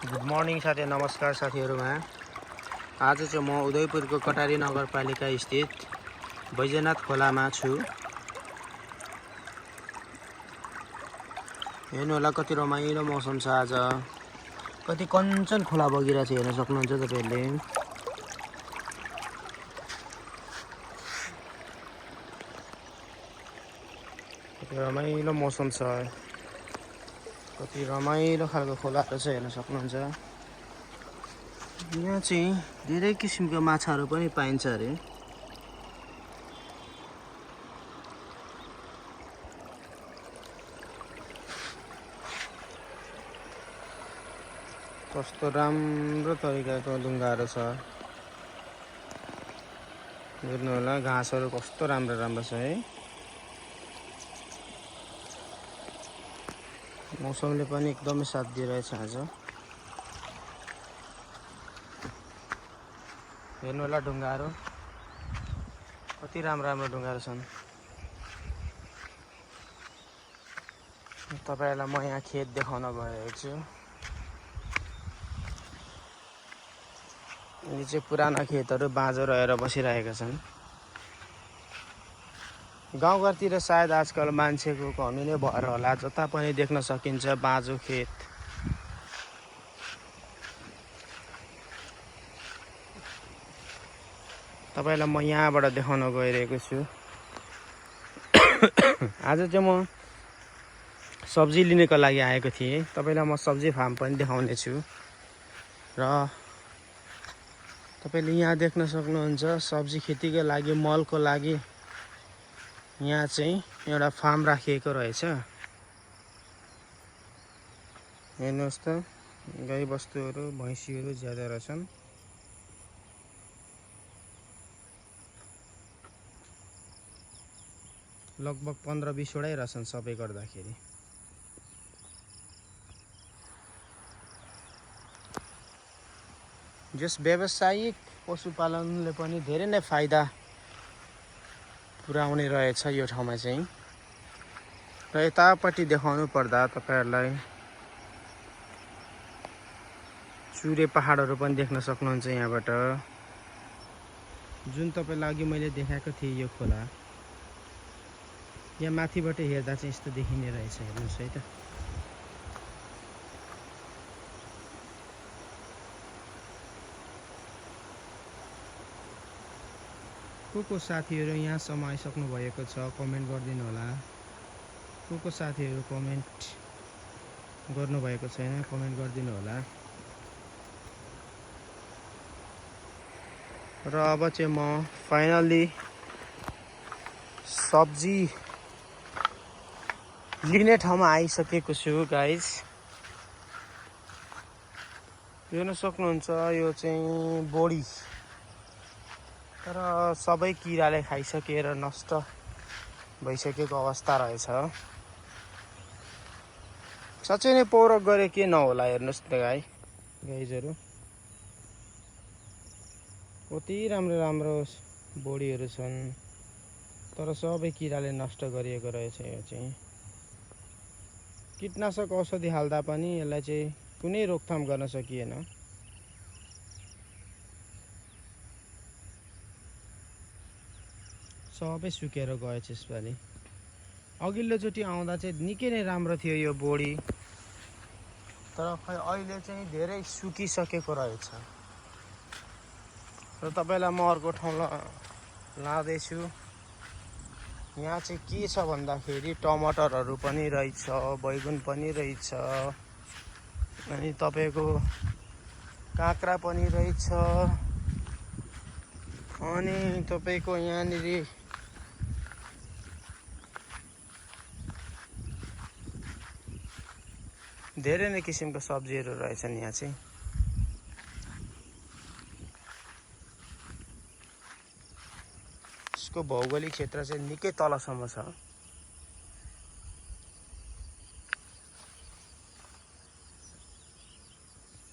Good morning साथी, नमस्कार साथीहरुमा। आज चाहिँ म उदयपुरको कटारी नगरपालिका स्थित बैजनाथ खोलामा छु। हेर्नु होला कति रमाइलो मौसम छ आज। कति कञ्चन खोला बगिरहेछ हेर्न सक्नुहुन्छ तपाईहरुले। कति रमाइलो मौसम छ। कति रमाइलो खालको खोलाहरु छ हेर्न सक्नुहुन्छ। यहाँ चाहिँ धेरै किसिमका माछाहरु पनि पाइन्छ अरे। कस्तो राम्रो तरिकाको ढुङ्गाहरु छ। हेर्नु होला घाँसहरु कस्तो राम्रो राम्रो छ है। मौसमले पनि एकदमै साथ दिइरहेछ आज। हेर्नु होला ढुङ्गाहरु कति राम्रो राम्रो ढुङ्गाहरु छन्। तपाईहरुलाई म यहाँ खेत देखाउन गएको छु। यो चाहिँ पुराना खेतहरु बाँझो रहेर बसिरहेका छन्। गाउँघरतिर सायद आजकल मान्छेको कमी नै भएर होला, जता पनि देख्न सकिन्छ बाँझो खेत। तपाईलाई म यहाँबाट देखाउन गइरहेको छु। आज चाहिँ म सब्जी लिनको लागि आएको थिएँ। तपाईलाई म सब्जी फार्म पनि देखाउने छु र तपाईले यहाँ देख्न सक्नुहुन्छ सब्जी खेतीको लागि मलको लागि यहाँ चाहिँ एउटा फार्म राखिएको रहेछ। हेर्नुहोस् त गाई बस्तुहरु भैँसीहरु ज्यादा रहेछन्। लगभग 15-20 वटै रहेछन् सबै गर्दाखेरि। जस व्यावसायिक पशुपालनले पनि धेरै नै फाइदा पुर्याउने रहेछ यो ठाउँमा चाहिँ। र यतापट्टि देखाउनु पर्दा तपाईहरुलाई चुरे पहाडहरु पनि देख्न सक्नुहुन्छ यहाँबाट। जुन तपाईलाई अघि मैले देखाएको थिएँ यो खोला, यहाँ माथिबाट हेर्दा चाहिँ यस्तो देखिने रहेछ। हेर्नुस् है त। को साथीहरु यहाँसम्म आइसक्नु भएको छ कमेन्ट गरिदिनु होला। को साथीहरु कमेन्ट गर्नु भएको छैन कमेन्ट गरिदिनु होला। र अब चाहिँ म फाइनली सब्जी लिने ठाउँमा आइसकेको छु गाइस। हेर्न सक्नुहुन्छ यो चाहिँ बोडी, तर सबै किराले खाइसकेर नष्ट भइसकेको अवस्था रहेछ। साँच्चै नै पौरख गरे के नहोला। हेर्नुस् त गाइजहरु कति राम्रो राम्रो बोडीहरु छन्, तर सबै किराले नष्ट गरिएको रहेछ। यो चाहिँ कीटनाशक औषधि हाल्दा पनि यसलाई चाहिँ कुनै रोकथाम गर्न सकिएन। सबै सुकेर गएछ यसपालि। अघिल्लो चोटि आउँदा चाहिँ निकै नै राम्रो थियो यो बोडी, तर खै अहिले चाहिँ धेरै सुकिसकेको रहेछ। र तपाईलाई म अर्को ठाउँ लाँदै छु। यहाँ चाहिँ के छ भन्दाखेरि टमाटरहरु पनि रहेछ, बैगुन पनि रहेछ, अनि तपाईको काँक्रा पनि रहेछ, अनि तपाईको यहाँनिर धेरै नै किसिमका सब्जीहरु रहेछन्। यहाँ चाहिँ यसको भौगोलिक क्षेत्र चाहिँ निकै तलसम्म छ।